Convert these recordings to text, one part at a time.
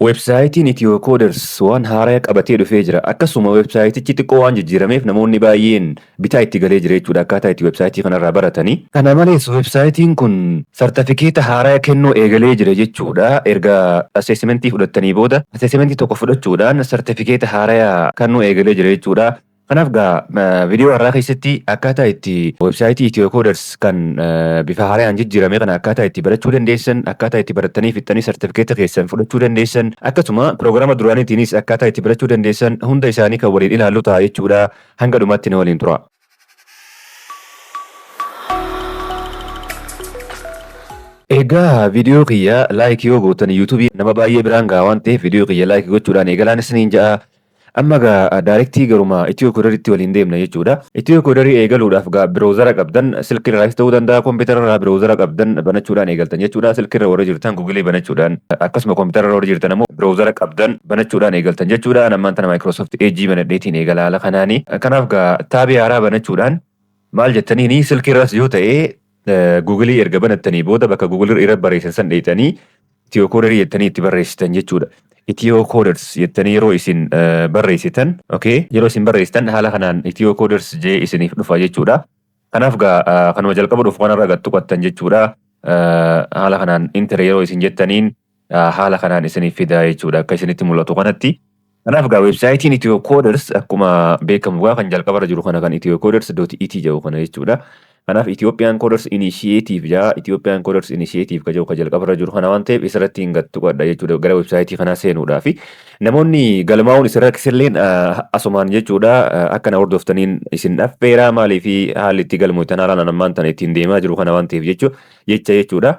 Weebsaayitiin Ethio-Coders waan haaraa qabatee dhufee jira. Akkasuma weebsaayitichi xiqqoo waan jijjiirameef namoonni baay'een bitaa itti galee jira jechuudha, akkaataa itti weebsaayitii kanarraa baratanii. Kana malees weebsaayitiin kun sartifikeeta haaraa kennuu eegalee jira jechuudha. Erga assessmentii fudhattanii booda assessmentii tokko fudhachuudhaan sartifikeeta haaraa kennuu eegalee jira jechuudha. Kanaaf gaa viidiyoo har'aa keessatti akkaataa itti weebsaayitii Ethio-Coders kan bifa haaraan jijjiirame kana akkaataa itti barachuu dandeessan, akkaataa itti barattanii fixxanii sartifikeeta keessan fudhachuu dandeessan, akkasuma piroogiraama duraaniitiinis akkaataa itti barachuu dandeessan hunda isaanii kan waliin ilaallu ta'a jechuudha. Hanga dhumaatti na waliin tura. Egaa viidiyoo kiyya like yoo gootan yuutuubii nama baay'ee biraan ga'a waan ta'eef, viidiyoo kiyya like gochuudhaan eegalaan isiniin ja'a. Amma gaa directii garuma Ethio-Coderitti waliin deemna jechuudha. Ethio-Coderii eegaluudhaaf gaa browsera qabdan, silkii irraas ta'uu danda'a, kompiitara irraa browsera qabdan banachuudhaan eegaltan jechuudha. Silkii irra warra jirtan Googleii banachuudhaan, akkasuma kompiitara irra warra jirtan ammoo browsera qabdan banachuudhaan eegaltan jechuudha. Ammaan tana Microsoft Edge banadheetiin eegala haala kanaani. Kanaaf gaa tabii haaraa banachuudhaan maal jettaniini, silkii irraas yoo ta'e Googleii erga banattanii booda bakka Googleii irra barreessan san dheeyxanii Ethio-Coderii jettanii itti barreessitan jechuudha. Ethio-Coders jettanii yeroo isin barreessitan, okay, yeroo isin barreessitan haala kanaan Ethio-Coders jee isiniif dhufa jechuudha. Kanaaf gaa kanuma jalqaba dhufu kanarra gad tuqattan jechuudha. Haala kanaan enter yeroo isin jettaniin haala kanaan isiniif fida jechuudha, akka isinitti mul'atu kanatti. Kanaaf gaa weebsaayitiin Ethio-Coders akkuma beekamu gaa kan jalqabarra jiru kana, kan ethiocoders.et jedhu kana jechuudha. Kanaaf Ethiopian Coders Initiative jaa, Ethiopian Coders Initiative ka jedhu ka jalqabarra jiru kana waan ta'eef isarratti hin gad tuqadha jechuudha gara weebsaayitii kanaa seenuudhaafi. Namoonni galmaa'uun isin rakkisilleen asumaan jechuudha akka na hordoftaniin isin dhaffeeraa, maalii fi haalli itti galmoitan haalaan ammaan tana ittiin deemaa jiru kana waan ta'eef jecha jechuudha.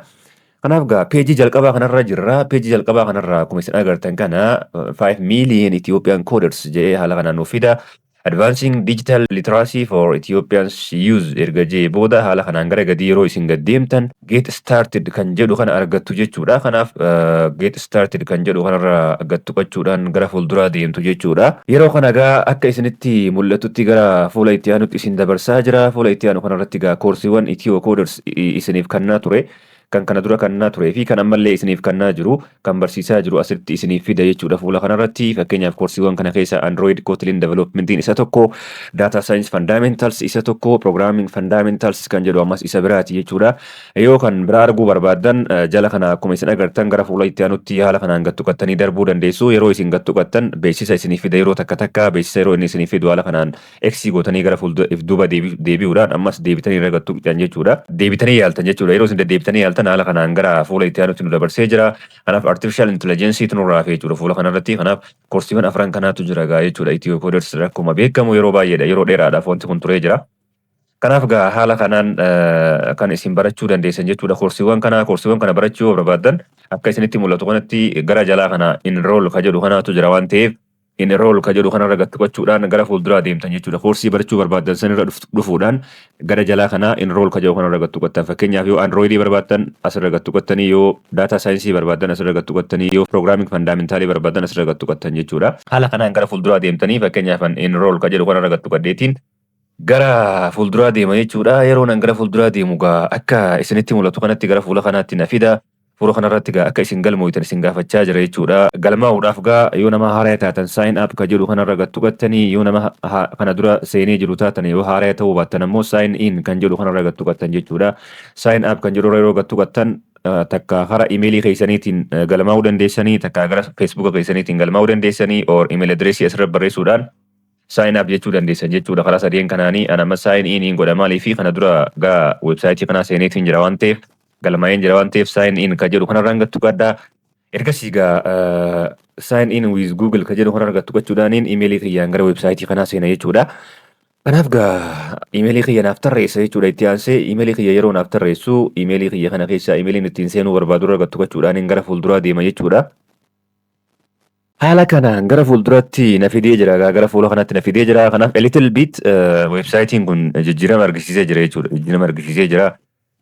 Kanaaf gaa peejii jalqabaa kanarra jirra. Peejii jalqabaa kanarra akkuma isin agartan kana 5 million Ethiopian coders jedhee haala kanaan nuuf fida. Advancing Digital Literacy for Ethiopians Youth erga jee booda haala kanaan gara gadii yeroo isin gad deemtan Get Started kan jedhu kana argattu jechuudha. Kanaaf Get Started kan jedhu kanarra gad tuqachuudhaan gara fuulduraa deemtu jechuudha. Yeroo kana gaa akka isinitti mul'atutti gara fuula itti aanutti isin dabarsaa jira. Fuula itti aanu kanarratti gaa koorsiiwwan Ethio Coders isiniif kannaa ture, kan kana dura kannaa turee fi kan ammallee isiniif kannaa jiru, kan barsiisaa jiru asitti isiniif fida jechuudha fuula kanarratti. Fakkeenyaaf koorsiiwwan kana keessa Android Kotlin Developmentiin isa tokko, Data Science Fundamentals isa tokko, Programming Fundamentals kan jedhu ammas isa biraati jechuudha. Yoo kan biraa arguu barbaaddan jala kana akkuma isin agartan gara fuula itti aanutti haala kanaan gad tuqattanii darbuu dandeessu. Yeroo isin gad tuqattan beeksisa isiniif fida. Yeroo takka takka beeksisa yeroo inni isiniif fidu haala kanaan X gootanii gara fuuldura duuba deebi'uudhaan ammas deebitanii irra gad tuqxan jechuudha. Deebitanii yaaltan jechuudha. Yeroo isin deddeebitanii yaaltan haala kanaan gara fuula itti aanutti nu dabarsee jira. Kanaaf artificial intelligence nurraa hafe jechuudha fuula kanarratti. Kanaaf koorsiiwwan afran kanaatu jira gaa jechuudha. Ethio Coders akkuma beekamu yeroo baay'eedha. Yeroo dheeraadhaaf wanti kun turee jira. Kanaaf gaa haala kanaan kan isin barachuu dandeessan jechuudha. Koorsiiwwan kana barachuu yoo barbaaddan akka isinitti mul'atu kanatti gara jalaa kana enroll ka jedhu kanaatu jira waan ta'eef, enroll ka jedhu kanarra gad tuqachuudhaan gara fuulduraa deemtan jechuudha. Koorsii barachuu barbaaddan sanirra dhufuudhaan gara jalaa kana enroll ka jedhu kanarra gad tuqattan. Fakkeenyaaf yoo Androidii barbaaddan asirra gad tuqattanii, yoo data science barbaaddan asirra gad tuqattanii, yoo programming fundamentalii barbaaddan asirra gad tuqattan jechuudha. Haala kanaan gara fuulduraa deemtanii, fakkeenyaaf enroll ka jedhu kanarra gad tuqadheetiin gara fuulduraa deema jechuudha. Yeroo nan gara fuulduraa deemu gaa akka isinitti mul'atu kanatti gara fuula kanaatti na fida. Fuula kanarratti gaa akka isin galmooytan isin gaafachaa jira jechuudha. Galmaa'uudhaaf gaa yoo nama haaraa taatan sign up ka jedhu kanarra gad tuqattanii, yoo nama kana dura seenee jiru taatan, yoo haaraa ta'uu baattan ammoo sign in kan jedhu kanarra gad tuqattan jechuudha. Sign up kan jedhu yeroo gad tuqattan takka karaa imeelii keessaniitiin galmaa'uu dandeessanii, takka gara Facebooka keessaniitiin galmaa'uu dandeessanii, or email addressii asirra barreessuudhaan sign up jechuu dandeessan jechuudha. Karaa sadeen kanaanii an amma sign in godha. Maalii fi kana dura gaa weebsaayitii kanaa seeneetiin jira waan ta'eef, galmaa'een jira waan ta'eef, sign in ka jedhu kanarraan gad tuqadhaa. Ergasii gaa sign in with Google ka jedhu kanarra gad tuqachuudhaaniin imeelii kiyyaan gara weebsaayitii kanaa seena jechuudha. Kanaaf gaa imeelii kiyya naaf tarreessa jechuudha. Itti aansee imeelii kiyya yeroo naaf tarreessu, imeelii kiyya kana keessa imeeliin ittiin seenuu barbaadu irra gad tuqachuudhaaniin gara fuulduraa deema jechuudha. Haala kanaan gara fuulduratti na fidee jira, gara fuula kanatti na fidee jira. Kanaaf a little bit weebsaayitiin kun jijjiirama argisiisee jira jechuudha. Jijjiirama argisiisee jira.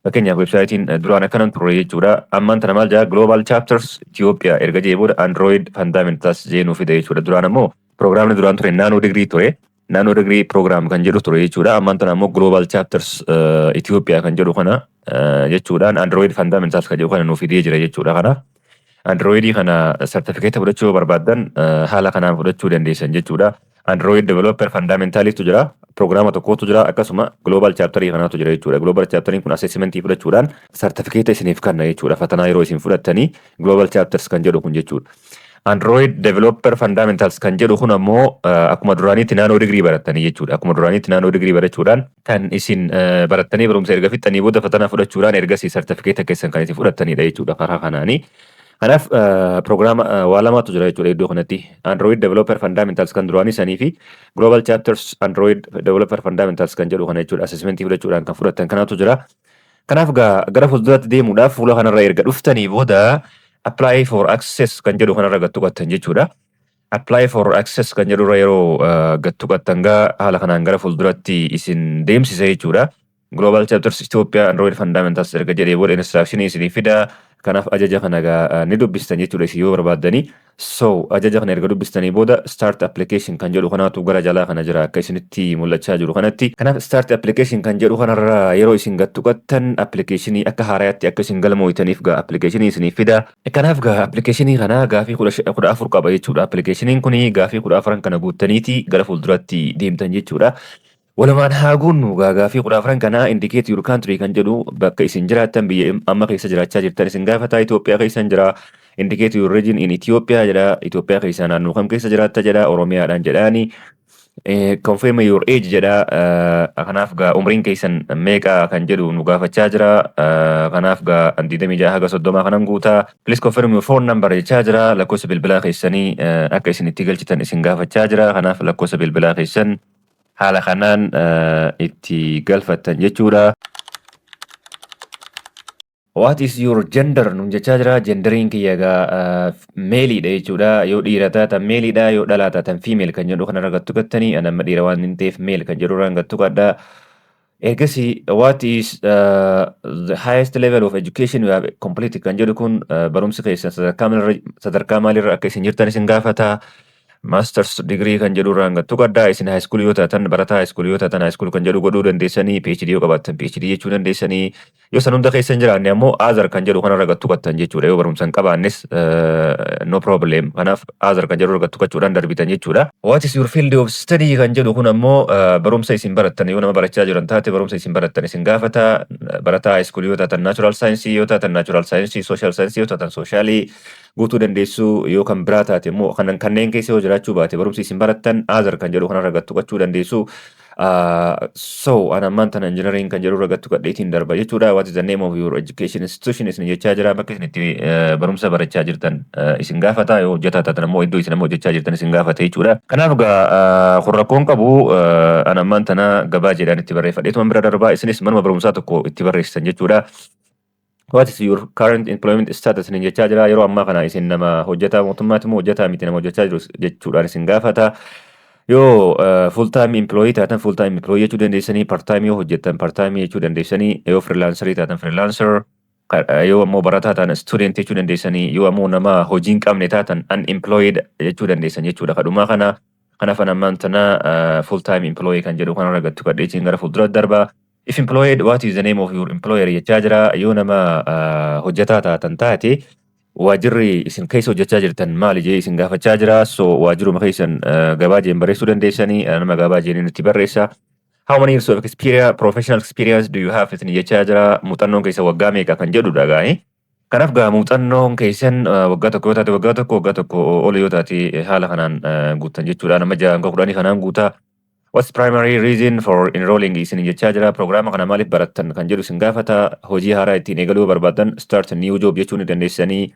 Fakkeenyaaf weebsaayitiin duraan akkanan turre jechuudha. Ammaan tana maal jaa? Global Chapters Ethiopia erga jee booda Android Fundamentals jee nuu fide jechuudha. Duraan ammoo piroogiraamni duraan ture Nano Degree ture. Nano Degree Program kan jedhu ture jechuudha. Ammaan tana ammoo Global Chapters Ethiopia kan jedhu kana jechuudhaan Android Fundamentals kan jedhu kana nuu fidee jira jechuudha. Kanaaf Androidii kana sartifikeeta fudhachuu yoo barbaaddan, haala kanaan fudhachuu dandeessan jechuudha. Android Developer Fundamentalitu jira. Piroogiraama tokkotu jira. Akkasuma Global Chapterii kanaatu jira jechuudha. Global Chapteriin kun assessmentii fudhachuudhaan sartifikeeta isiniif kenna jechuudha. Fatanaa yeroo isin fudhattanii Global Chapters kan jedhu kun jechuudha. Android Developer Fundamentals kan jedhu kun ammoo akkuma duraaniitti nano degree barattanii jechuudha. Akkuma duraaniitti nano degree barachuudhaan kan isin barattanii, barumsa erga fixxanii booda fatanaa fudhachuudhaan ergasii sartifikeeta keessan kan isin fudhattanidha jechuudha karaa kanaanii. Kanaaf piroogiraama waa lamatu jira jechuudha iddoo kanatti. Android Developer Fundamentals kan duraanii sanii fi Global Chapters Android Developer Fundamentals kan jedhu kana jechuudha. Assessmentii fudhachuudhaan kan fudhattan kanaatu jira. Kanaaf gara fuulduraatti deemuudhaaf fuula kanarra erga dhuftanii booda "Apply for access" kan jedhu kanarra gad tuqattan jechuudha. "Apply for access" kan jedhurra yeroo gad tuqattan gaa haala kanaan gara fuulduratti isin deemsisa jechuudha. Global Chapters Ethiopia Android Fundamentals erga jedhee booda instructionii isinii fida. Kanaaf ajaja kana gaa ni dubbistan jechuudha isin yoo barbaaddanii. So ajaja kana erga dubbistanii booda "Start application" kan jedhu kanaatu gara jalaa kana jira akka isinitti mul'achaa jiru kanatti. Kanaaf "Start application" kan jedhu kanarra yeroo isin gad tuqattan applicationii akka haaraatti akka isin galmooytaniif gaa applicationii isinii fida. Kanaaf gaa applicationii kana gaafii 14 qaba jechuudha. Applicationiin kuni gaafii 14 kana guuttaniiti gara fuulduratti deemtan jechuudha. Walumaan haa guunnu gaa gaafii 14 kana. "Indicate your country" kan jedhu bakka isin jiraattan, biyya amma keessa jiraachaa jirtan isin gaafata. Itoophiyaa keessa jira. "Indicate your region in Ethiopia" jedha. Itoophiyaa keessa naannoo kam keessa jiraatta jedha. Oromiyaadhaan jedhaani. "Confirm your age" jedha. Kanaaf gaa umriin keessan meeqa kan jedhu nu gaafachaa jira. Kanaaf gaa 26 haga 30 kanan guutaa. "Please confirm your phone number" jechaa jira. Lakkoofsa bilbilaa keessanii akka isin itti galchitan isin gaafachaa jira. Kanaaf lakkoofsa bilbilaa keessan haala kanaan itti galfattan jechuudha. "What is your gender?" nun jechaa jira. Genderiin kiyya egaa maleiidha jechuudha. Yoo dhiira taatan maleiidha, yoo dhalaa taatan female kan jedhu kanarra gad tuqattanii, ani amma dhiira waan hin ta'eef male kan jedhu irraan gad tuqadha. Ergasii "What is the highest level of education you have completed?" kan jedhu kun barumsi keessan sadarkaa maalirra akka isin jirtan isin gaafata. Masters degree kan jedhu irraan gad tuqadha. Isin high school yoo taatan, barataa high school yoo taatan, high school kan jedhu godhuu dandeessanii, PhD yoo qabaattan PhD jechuu dandeessanii, yoo san hunda keessa hin jiraanne ammoo "Other" kan jedhu kanarra gad tuqattan jechuudha. Yoo barumsa hin qabaannes no problem. Kanaaf "Other" kan jedhu irra gad tuqachuudhaan darbitan jechuudha. "What is your field of study?" kan jedhu kun ammoo barumsa isin barattan, yoo nama barachaa jiran taate, barumsa isin barattan isin gaafata. Barataa high school yoo taatan natural science yoo taatan natural science, social science yoo taatan socialii guutuu dandeessu, yoo kan biraa taate immoo kanneen keessa yoo jiraachuu baate, barumsi isin barattan "Other" kan jedhu kanarra gad tuqachuu dandeessu. So an ammaan tana engineering kan jedhu irra gad tuqadheetiin darba jechuudha. "What is the name of your education institution?" isin jechaa jira. Bakka isin itti barumsa barachaa jirtan isin gaafata. Yoo hojjetaa taatan ammoo iddoo isin amma hojjechaa jirtan isin gaafata jechuudha. Kanaaf egaa kun rakkoon qabu, an ammaan tana gabaa jedhaan itti barreeffadheetuma bira darbaa, isinis manuma barumsaa tokko itti barreessitan jechuudha. "What is your current employment status?" isin jechaa jira. Yeroo ammaa kana isin nama hojjetaa mootummaati moo hojjetaa miti, nama hojjechaa jiru jechuudhaan isin gaafata. Yoo full time employee taatan full time employee jechuu dandeessanii, part time yoo hojjettan part time jechuu dandeessanii, yoo freelancerii taatan freelancer, yoo ammoo barataa taatan student jechuu dandeessanii, yoo ammoo nama hojii hin qabne taatan unemployed jechuu dandeessan jechuudha. Kadhumaa kana kanaaf an ammaan tana full time employee kan jedhu kanarra gad tuqadheetiin gara fuuldura darba. "If employed, what is the name of your employer?" jechaa jira. Yoo nama hojjetaa taatan taate, waajirri isin keessa hojjechaa jirtan maali jee isin gaafachaa jira. So waajiruma keessan gabaajeen barreessuu dandeessanii, nama gabaajeen itti barreessa. "How many years of experience, professional experience do you have?" isin jechaa jira. Muuxannoon keessa waggaa meeqa kan jedhudha gaa'e. Kanaaf gaa muuxannoon keessan waggaa 1 yoo taate waggaa 1, waggaa 1 ol yoo taate haala kanaan guuttan jechuudha. Nama 6 hanga 10 kanaan guutaa. "What's primary reason for enrolling?" isin jechaa jira. Proogiraama kana maaliif barattan kan jedhu isin gaafata. Hojii haaraa ittiin eegaluu barbaadan "Start a new job" jechuu ni dandeessanii.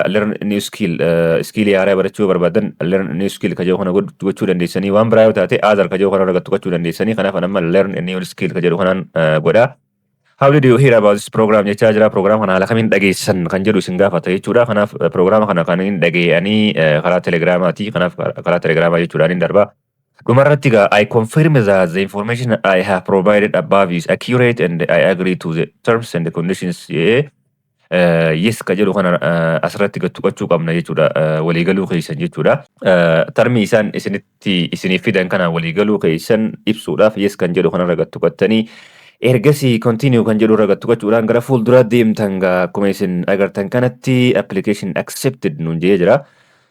"Learn new skill", skillii haaraa barachuu barbaadan "Learn new skill" ka jedhu kana gochuu dandeessanii. Waan biraa yoo taate "Other" ka jedhu kana irra tuqachuu dandeessanii. Kanaaf an amma "Learn a new skill" ka jedhu kanaan godha. "How did you hear about this program?" jechaa jira. Proogiraama kana haala kamiin dhageessan kan jedhu isin gaafata jechuudha. Kanaaf proogiraama kana kan hin dhageeyanii karaa telegiraamaati. Kanaaf karaa telegiraamaa jechuudhaan hin darba. Dhumarratti egaa "I confirm that the information I have provided above is accurate and I agree to the terms and the conditions" jedhee "Yes" ka jedhu kana asirratti gad tuqachuu qabna jechuudha. Waliigaluu keessan jechuudha. Termii isaan isinitti isiniif fidan kana waliigaluu keessan ibsuudhaaf "Yes" kan jedhu kanarra gad tuqattanii. Ergasii continue kan jedhu irra tuqachuudhaan gara fuulduraa deemtan. Gaa akkuma isin agartan kanatti application accepted nuun jedhee jira.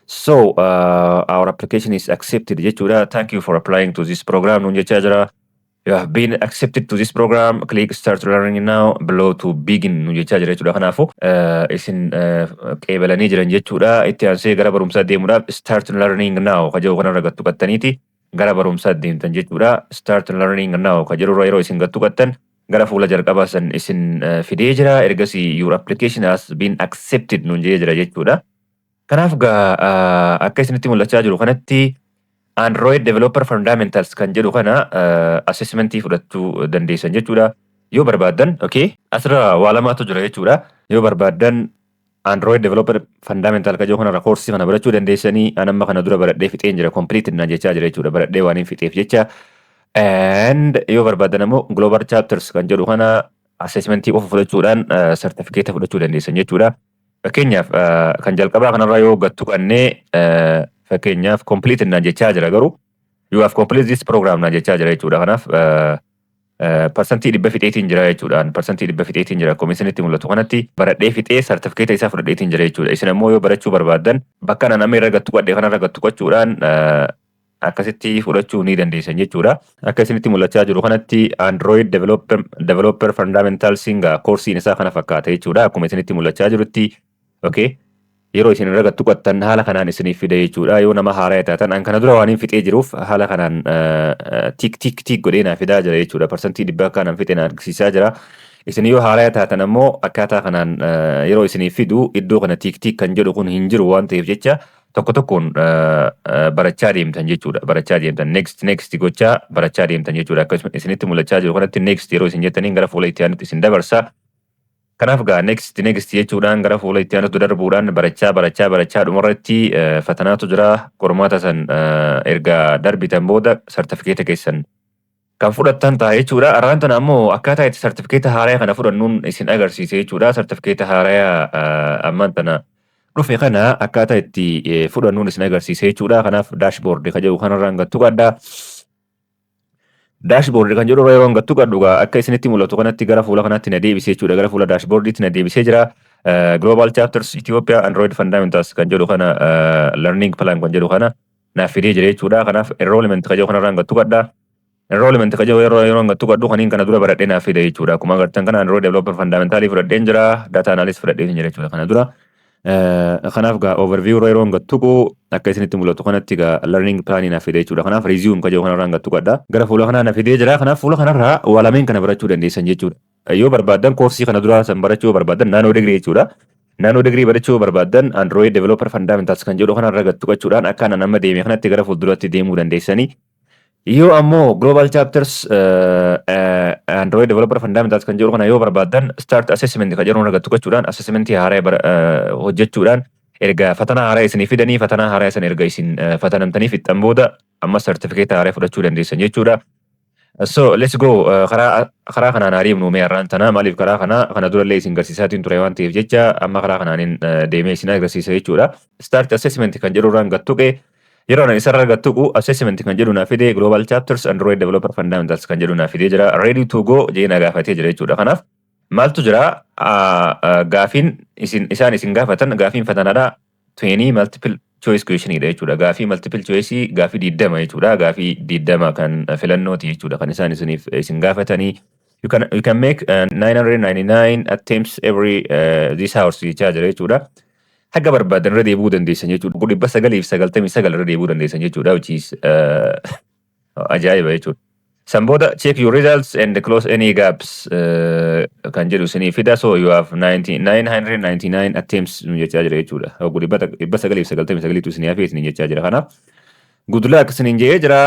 So our application is accepted jechuudha. Thank you for applying to this program nuun jechaa jira. You have been accepted to this program. Click start learning now below to begin nuun jechaa jira jechuudha. Kanaafuu isin qeebalanii jiran jechuudha. Itti aansee gara barumsaa deemuudhaaf start learning now ka jedhu kanarra gad tuqattaniiti gara barumsaa deemtan jechuudha. Start learning now ka jedhurra yeroo isin gad tuqattan gara fuula jalqabaa san isin fidee jira. Ergasii your application has been accepted nuun jedhee jira jechuudha. Kanaaf gaa akka isinitti mul'achaa jiru kanatti Android Developer Fundamentals kan jedhu kana assessmentii fudhachuu dandeessan jechuudha. Yoo barbaaddan, okay, asirra waa lamaatu jira jechuudha. Yoo barbaaddan Android Developer Fundamental kan jedhu kanarra koorsii kana barachuu dandeessanii. An amma kana dura baradhee fixeen jira, complete naan jechaa jira jechuudha, baradhee waan hin fixeef jecha. And yoo barbaaddan ammoo Global Chapters kan jedhu kana assessmentii qofa fudhachuudhaan sartifikeeta fudhachuu dandeessan jechuudha. Fakkeenyaaf kan jalqabaa kanarraa yoo gad tuqannee, fakkeenyaaf complete naan jechaa jira, garuu you have complete this program naan jechaa jira jechuudha. Kanaaf 100% fixeetiin jira jechuudha. 100% fixeetiin jira. Akkuma isinitti mul'atu kanatti baradhee fixee sartifikeeta isaa fudhadheetiin jira jechuudha. Isin ammoo yoo barachuu barbaaddan bakka ana nama irra gad tuqadhe kanarra gad tuqachuudhaan akkasitti fudhachuu ni dandeessan jechuudha. Akka isinitti mul'achaa jiru kanatti Android Developer Fundamentals koorsiin isaa kana fakkaata jechuudha. Akkuma isinitti mul'achaa jirutti, okay, yeroo isin irra gad tuqattan haala kanaan isiniif fida jechuudha. Yoo nama haaraa taatan, an kana dura waan hin fixee jiruuf haala kanaan tick tick tick godhee naa fidaa jira jechuudha. 100% akkaan fixe na argisiisaa jira. Isin yoo haaraa taatan ammoo akkaataa kanaan yeroo isiniif fidu iddoo kana tick tick kan jedhu kun hin jiru waan ta'eef jecha tokko tokkoon barachaa deemtan jechuudha. Barachaa deemtan, next next gochaa barachaa deemtan jechuudha. Akkasuma isinitti mul'achaa jiru kanatti next yeroo isin jettaniin gara fuula itti aanutti isin dabarsa. Kanaaf gaa next next jechuudhaan gara fuula itti aanutti darbuudhaan barachaa barachaa barachaa dhumarratti fatanaatu jira. Qormaata san erga darbitan booda sartifikeeta keessan kan fudhattan ta'a jechuudha. Arraan tana ammoo akkaataa itti sartifikeeta haaraa kana fudhannuun isin agarsiise jechuudha. Sartifikeeta haaraa ammaan tana dhufe kana akkaataa itti fudhannuun isin agarsiise jechuudha. Kanaaf dashboard kan jedhu kanarraan gad tuqadha. Dashboard kan jedhu yeroo gad tuqadhu akka isinitti mul'atu kanatti gara fuula kanaatti na deebisee jechuudha. Gara fuula dashboardiitti na deebisee jira. Global Chapters Ethiopia Android Fundamentals kan jedhu kana, learning plan kan jedhu kana naaf fidee jira jechuudha. Kanaaf enrollment kan jedhu kanarraan gad tuqadha. Enrollment kan jedhu yeroo gad tuqadhu kaniin kana dura baradhee naaf fida jechuudha. Akkuma agartan kana Android Developer Fundamental fudhadheen jira. Data Analyst fudhadhee jira jechuudha kana dura. Kanaaf gaa overview yeroo gad tuqu akka isinitti mul'atu kanatti gaa learning plan naaf fide jechuudha. Kanaaf resume kan jedhu kanarraan gad tuqadha. Gara fuula kanaa naaf fidee jira. Kanaaf fuula kanarraa waa lameen kana barachuu dandeessan jechuudha. Yoo barbaaddan koorsii kana duraa san barachuu yoo barbaaddan, nano degree jechuudha. Nano degree barachuu yoo barbaaddan Android Developer Fundamentals kan jedhu kanarra gad tuqachuudhaan akka ana amma deeme kanatti gara fuulduratti deemuu dandeessanii. Yoo ammoo Global Chapters Android Developer Fundamentals kan jedhu kana yoo barbaaddan, Start Assessment kan jedhu irra gad tuqachuudhaan assessmentii haaraa hojjechuudhaan erga fatanaa haaraa isinii fidanii, fatanaa haaraa isin erga isin fatanamtanii fixxan booda amma sartifikeeta haaraa fudhachuu dandeessan jechuudha. So let's go, karaa kanaan adeemnu mee har'aan tana. Maaliif karaa kana durallee isin garsiisaatiin ture waan ta'eef jecha amma karaa kanaanin deemee isin agarsiisa jechuudha. Start Assessment kan jedhu irraan gad tuqe. Yeroo ani isarra gad tuqu assessment kan jedhu naa fide, Global Chapters Android Developer Fundamentals kan jedhu naa fidee jira. Ready to go jee na gaafatee jira jechuudha. Kanaaf maaltu jira? Gaafiin isin isaan isin gaafatan gaafiin fatanaadha, 20 multiple choice question dha jechuudha. Gaafii multiple choice gaafii 20 jechuudha. Gaafii 20 kan filannooti jechuudha kan isaan isiniif isin gaafatanii. You can make 999 attempts every this hours jechaa jira jechuudha. Haga barbaadan irra deebi'uu dandeessan jechuudha. 999 irra deebi'uu dandeessan jechuudha. Which is ajaa'iba jechuudha. San booda check your results and close any gaps kan jedhu isinii fida. So you have 90, 999 attempts nu jechaa jira jechuudha. Hogguu 999tu isinii hafee isinii jechaa jira. Kanaaf good luck isiniin jedhee jira.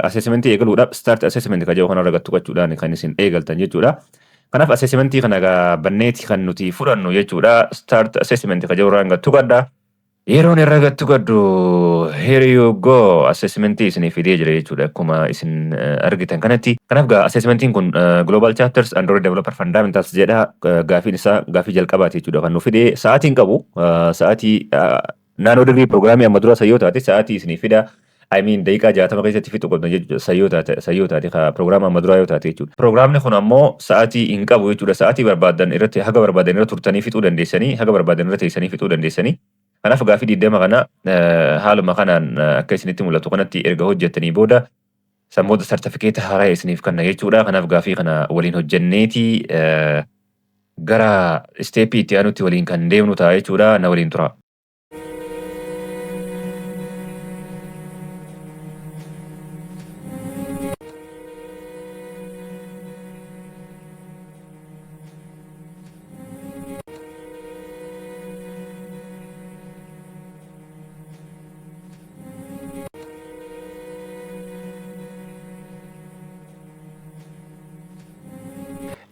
Assessmentii eegaluudhaaf start assessment kan jedhu kanarra gad tuqachuudhaan kan isin eegaltan jechuudha. Kanaaf assessmentii kana egaa banneeti kan nuti fudhannu jechuudha. Start assessment kan jedhu irraan gad tuqadha. Yeroon irra gad tuqadhu, here you go, assessmentii isinii fidee jira jechuudha akkuma isin argitan kanatti. Kanaaf gaa assessmentiin kun Global Chapters Android Developer Fundamentals jedha. Gaafiin isaa gaafii jalqabaati jechuudha kan nu fide. Sa'aatiin qabu sa'aatii nano degree programii amma dura yoo taate sa'aatii isinii fida. I mean, daqiiqaa 60 keessatti fixuu qabdan jechuudha. Sayyoo taate piroogiraama amma duraa yoo taate jechuudha. Piroogiraamni kun ammoo sa'aatii hin qabu jechuudha. Sa'aatii barbaadan irratti, haga barbaadan irra turtanii fixuu dandeessanii, haga barbaadan irra teessanii fixuu dandeessanii. Kanaaf gaafii 20 kana haaluma kanaan akka isinitti mul'atu kanatti erga hojjettanii booda san booda sartifikeeta haaraa isiniif kenna jechuudha. Kanaaf gaafii kana waliin hojjenneeti gara step itti aanutti waliin kan deemnu ta'a jechuudha. Na waliin tura.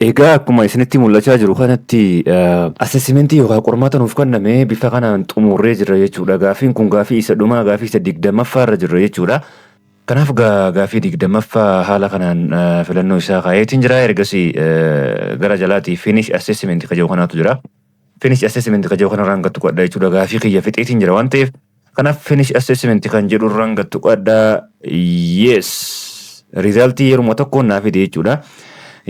Egaa akkuma isinitti mul'achaa jiru kanatti assessment yookaan qormaata nuuf kenname bifa kanaan xumurree jirra jechuudha. Gaafiin kun gaafii isa dhumaa, gaafii isa 20ffaa irra jirra jechuudha. Kanaaf gaafii 20ffaa haala kanaan filannoo isaa kaa'eetiin jira. Ergasii gara jalaatii finish assessment ka jedhu kanaatu jira. Finish assessment ka jedhu kanarraan gad tuqadha jechuudha. Gaafii kiyya fixeetiin jira waan ta'eef, kanaaf finish assessment kan jedhu irraan gad tuqadha. Yes. Result yeruma tokkoon naa fide jechuudha.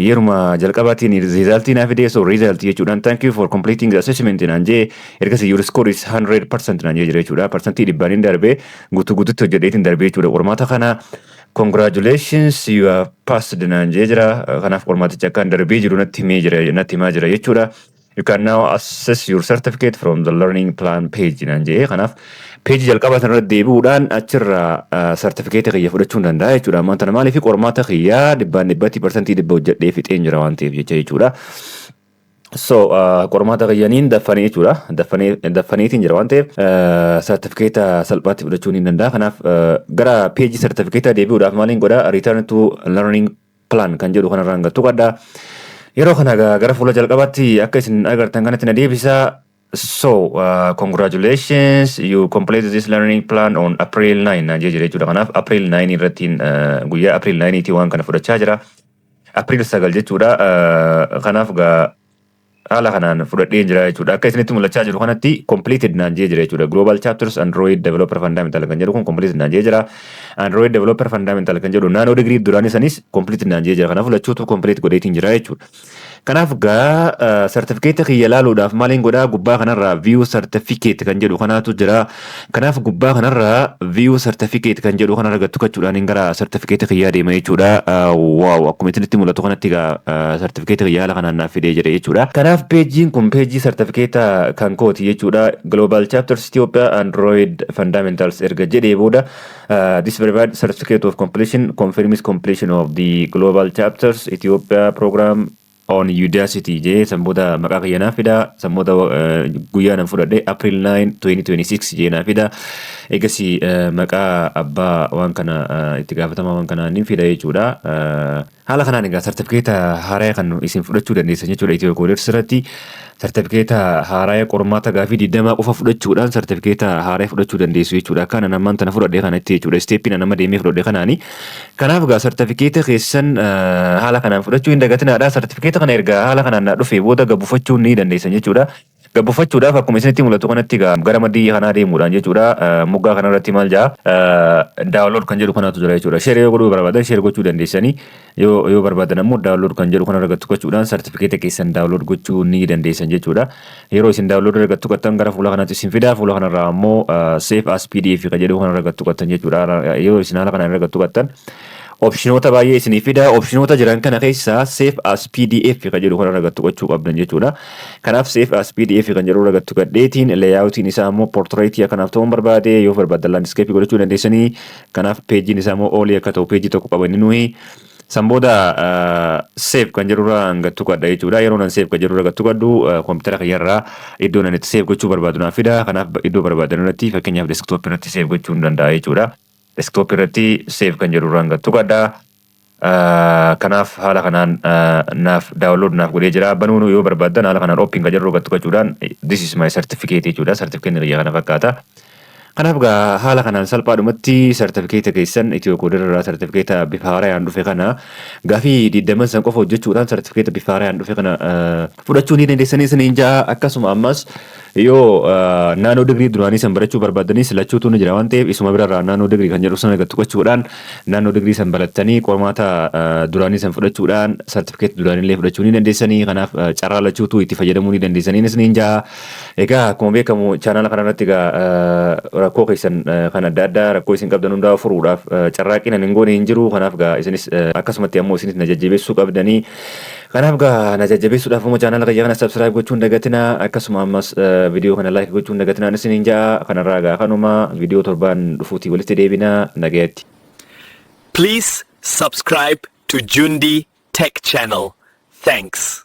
Yeruma jalqabaatiin result naa fide. So result jechuudhaan "Thank you for completing the assessment" naan jee. Ergasii "Your score is 100%" naan jee jira jechuudha. 100% hin darbee, guutuu guututti hojjedheetiin darbee jechuudha. Qormaata kana "Congratulations, you have passed" naan jee jira. Kanaaf qormaaticha akkaan darbee jiru natti himee jira, natti himaa jira jechuudha. "You can now access your certificate from the learning plan page" naan jee. Kanaaf peejii jalqabaa sanarra deebi'uudhaan achirraa sartifikeeta kiyya fudhachuu hin danda'a jechuudha. Ammaan tana maaliif qormaata kiyyaa dhibbaan dhibbatti 100% hojjedhee fixeen jira waan ta'eef jecha jechuudha. So qormaata kiyyaniin daffanii jechuudha. Daffaniitiin jira waan ta'eef sartifikeeta salphaatti fudhachuu ni danda'a. Kanaaf gara peejii sartifikeeta deebi'uudhaaf maaliin godha? Return to learning plan kan jedhu kanarraan gad tuqadha. Yeroo kana gara fuula jalqabaatti akka isin agartan kanatti na deebisa. So, "Congratulations, you completed this learning plan on April 9" naan jee jira jechuudha. Kanaaf April 9 irratti, guyyaa April 9 tti waan kana fudhachaa jira. April 9 jechuudha. Kanaaf gaa haala kanaan fudhadhee jira jechuudha. Akka isinitti mul'achaa jiru kanatti completed naan jee jira jechuudha. Global Chapters Android Developer Fundamental kan jedhu kun completed naan jee jira. Android Developer Fundamental kan jedhu nano degree duraanii sanis completed naan jee jira. Kanaaf lachuutu complete godheetiin jira jechuudha. Kanaaf gaa sartifikeeta kiyya laaluudhaaf maaliin godhaa? Gubbaa kanarraa view certificate kan jedhu kanaatu jira. Kanaaf gubbaa kanarraa view certificate kan jedhu kanarra gad tuqachuudhaan gara sartifikeeta kiyyaa deema jechuudha. Wow, akkuma isinitti mul'atu kanatti gaa sartifikeeta kiyya haala kanaan naaf fidee jira jechuudha. Kanaaf peejiin kun peejii sartifikeeta kan kooti jechuudha. Global Chapters Ethiopia Android Fundamentals erga jedhee booda "This verified certificate of completion confirms completion of the Global Chapters Ethiopia program on Udacity" jee, san booda maqaa kiyya naaf fida. San booda guyyaa nan fudhadhe April 9 2026 jee naaf fida. Egasii maqaa abbaa waan kana, itti gaafatamaa waan kanaa ni fida jechuudha. Haala kanaan egaa sartifikeeta haaraa kan isin fudhachuu dandeessan jechuudha. Ethio Coders irratti sartifikeeta haaraa qormaata gaafii 20 qofa fudhachuudhaan sartifikeeta haaraa fudhachuu dandeessu jechuudha. Akka anan ammaan tana fudhadhe kanatti jechuudha. Step iin nama deemee fudhadhe kanaani. Kanaaf egaa sartifikeeta keessan haala kanaan fudhachuu hin dagatinaadha. Sartifikeeta kana erga haala kanaan naa dhufe booda gabbifachuu ni dandeessan jechuudha. Gabbufachuudhaaf akkuma isinitti mul'atu kanatti gara maddii kanaa deemuudhaan jechuudha. Moggaa kanarratti maal jaa? Download kan jedhu kanaatu jira jechuudha. Share yoo godhuu barbaadan share gochuu dandeessanii, yoo barbaadan ammoo download kan jedhu kanarra tuqachuudhaan sartifikeeta keessan download gochuu ni dandeessan jechuudha. Yeroo isin download irra tuqattan gara fuula kanaatti isin fida. Fuula kanarraa ammoo save as PDF kan jedhu kanarra tuqattan jechuudha. Yeroo isin haala kanaan irra tuqattan option oota baay'ee isinii fida. Option oota jiran kana keessaa save as PDF kan jedhu kanarra tuqachuu qabdan jechuudha. Kanaaf save as PDF kan jedhu irra tuqadheetiin layout iin isaa immoo portrait akkanaaf ta'uun barbaade, yoo barbaadan landscape godhachuu dandeessanii. Kanaaf peejiin isaa immoo all akka ta'u, peejii tokko qabanni nuyi. San booda save kan jedhurra gad tuqadha jechuudha. Yeroo nan save kan jedhurra gad tuqadhu koompitara kiyyarraa iddoo nan itti save gochuu barbaadu naaf fida. Kanaaf iddoo barbaadan irratti, fakkeenyaaf desktop irratti save gochuu hin danda'a jechuudha. Desktop irratti save kan jedhurra gad tuqadha. Kanaaf haala kanaan naaf download naaf godhee jira. Banuun yoo barbaaddan haala kanaan open kan jedhu gad tuqachuudhaan this is my certificate jechuudha. Certificate kiyya kana fakkaata. Kanaaf gaa haala kanaan salphaadhumatti sartifikeeta keessan Ethio Coder irraa sartifikeeta bifa haaraan dhufe kana gaafii 20 san qofa hojjechuudhaan sartifikeeta bifa haaraan dhufe kana fudhachuu ni dandeessanii isiniin ja'a. Akkasuma ammas yoo nano degree duraanii san barachuu barbaadanis lachuutu ni jira waan ta'eef, isuma birarraa nano degree kan jedhu sana tuqachuudhaan nano degree san barattanii qormaata duraanii san fudhachuudhaan sartifikeeta duraanii fudhachuu ni dandeessanii. Kanaaf carraa lachuutu itti fayyadamuu ni dandeessanii isiniin ja'a. Egaa akkuma beekamu chaanaala kanarratti egaa rakkoo keessan kan adda addaa, rakkoo isin qabdan hundaa furuudhaaf carraaqqiin ani hin goone hin jiru. Kanaaf gaa isinis akkasumatti ammoo isinis na jajjabeessuu qabdanii. Kanaaf gaa na jajjabeessuudhaaf immoo chaanaala kiyya kana subscribe gochuun dagatinaa, akkasuma ammas viidiyoo kana like gochuun dagatinaa isiniin ja'a. Kanarraa gaa kanuma, viidiyoo torbaan dhufuutii walitti deebinaa, nagayatti. Please subscribe to Jundi Tech Channel. Thanks.